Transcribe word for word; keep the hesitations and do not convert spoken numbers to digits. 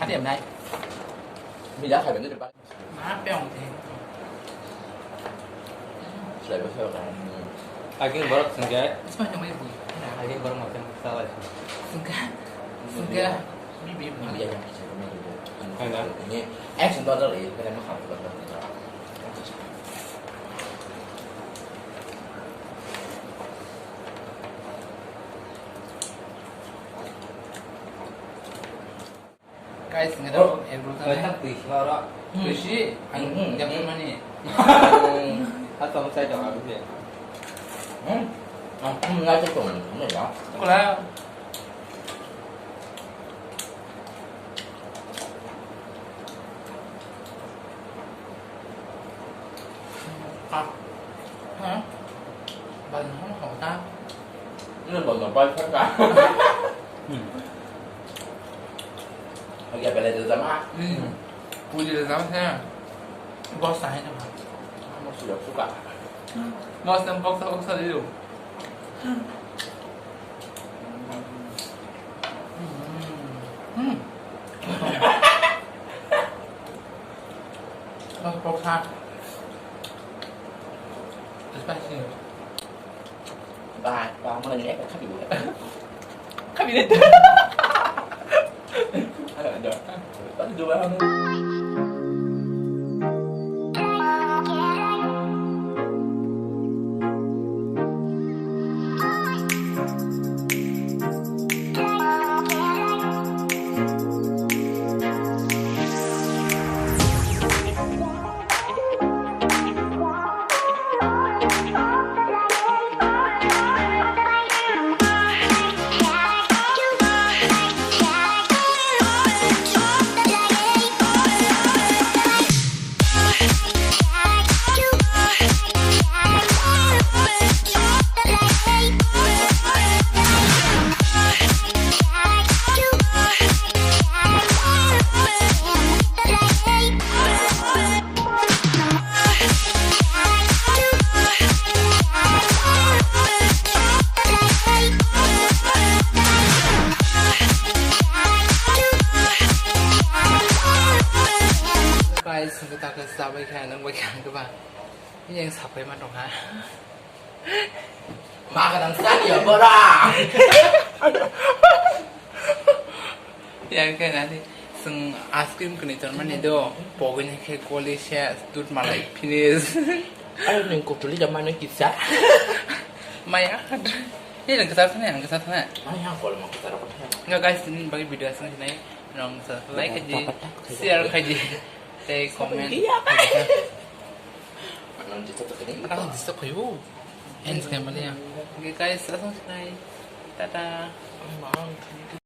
Ate em nai. Mila khai bende de ba. Ma pe ong te. Slai ba slai ba. Agin borok sengke. Sma nyamai bui. Agin borok ma sengke salai. Sengke. Sengke. Bi bi. Mila yang kicha ko mila. Hai na. Ini action to adalah ini kan emang harus berapa. Guys, nggak tahu, eh, belum sana. Tui sih, lara. Hmm. Tui sih, hmm, hmm, jangan mani. Hmm. Atau saya jangan dulu ya. Hmm. Ah, hmm, nggak cocok, hmm, ya. Cocok lah. Ah. Hah? Balik mana kau tak? Ini balik balik kan? Hmm. Oke, belai de jama. Hmm. Puli de jama se. Bos sai na. Bos sudah suka. Bos dan bos bos sai do. Hmm. Bos bos sai. Spicy. Ba, ba, mana ni ekor khabi ni. Khabi ni. Ada, ada. Ada dua. Guys, hwnkhe takhe chabai kha, nang bai kha, hwnkhe ba. Yang sapai ma tong ha. Ma ka nang sani ya, bora. Yang khe nani, sung ice cream kini ton mani do, pogini khe koli se, dut malai finish. Ayo, neng kutuli da mano kisa. Maya. Ini nang kesar sana, yang kesar sana. Mana yang kalau mau kita dapat? Enggak guys, ini bagi video asal sini. Nang sa like aja, share aja, tei comment. Iya. Nang dito to kini. Nang dito kayo. Ends kayo mali ya. Okay guys, asal sini. Tata.